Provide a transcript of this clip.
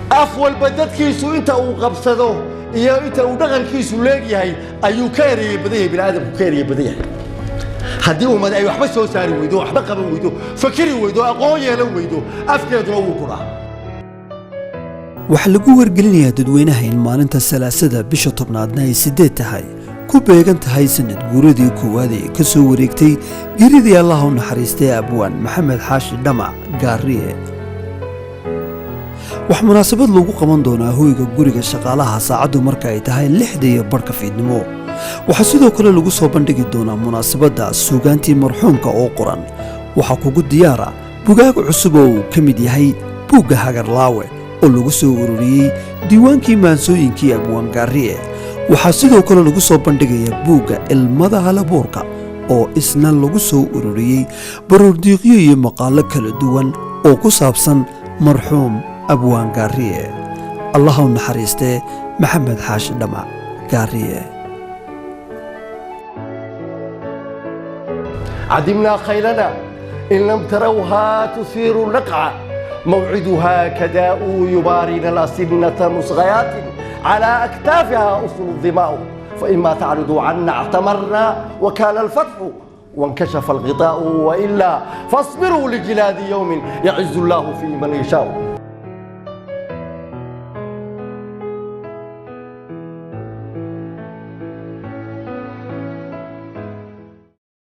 Af walba dadkiisu inta uu qabsado iyo inta uu dhaqankiisu leegyahay ayuu ka ereeye badan yahay, biniaadamku ka ereeye badan yahay. Haddii ummad ay waxba soo saari weydo, waxba qaban weydo, fakeri weydo, aqoon yeelan weydo, afkeeduna wuu gudhaa. Waxaa lagu wargelinayaa dadweynaha in maalinta Salaasada, bisha 10aadna ay 8 tahay, ku beegan tahay sanad guuradii koowaad ee ka soo wareegtay geeridii Allaha u naxariistay abwaan Maxamed Xaashi Dhamac Gaariye. Waxaa munaasabad lagu qaban doonaa hoyga guriga shaqaalaha, saacaddu marka ay tahay 6:30 fiidnimo. Waxaa sidoo kale lagu soo bandhigi doonaa munaasabadda suugaantii marxuumka oo qoran. Waxaa kugu diyaara bugaag cusub oo uu ka mid yahay buugga Hagarlaawe oo lagu soo ururiyey diiwaankii maansooyinkii abwaan Gaariye. Waxaa sidoo kale lagu soo bandhigayaa buugga Ilmada Halabuurka oo isna lagu soo ururiyey baroordiiqyo iyo maqaallo kala duwan oo ku saabsan marxuum abwaan Gaariye. Allaha u naxariistee Maxamed Xaashi Dhamac Gaariye. عدمنا خيلنا إن لم تروها تثير النقع، موعدها كداء يبارين الأسنة مصغيات على أكتافها أصل الظماء، فإما تعرضوا عنا اعتمرنا وكان الفتح وانكشف الغطاء، وإلا فاصبروا لجلاد يوم يعز الله فيه من يشاء.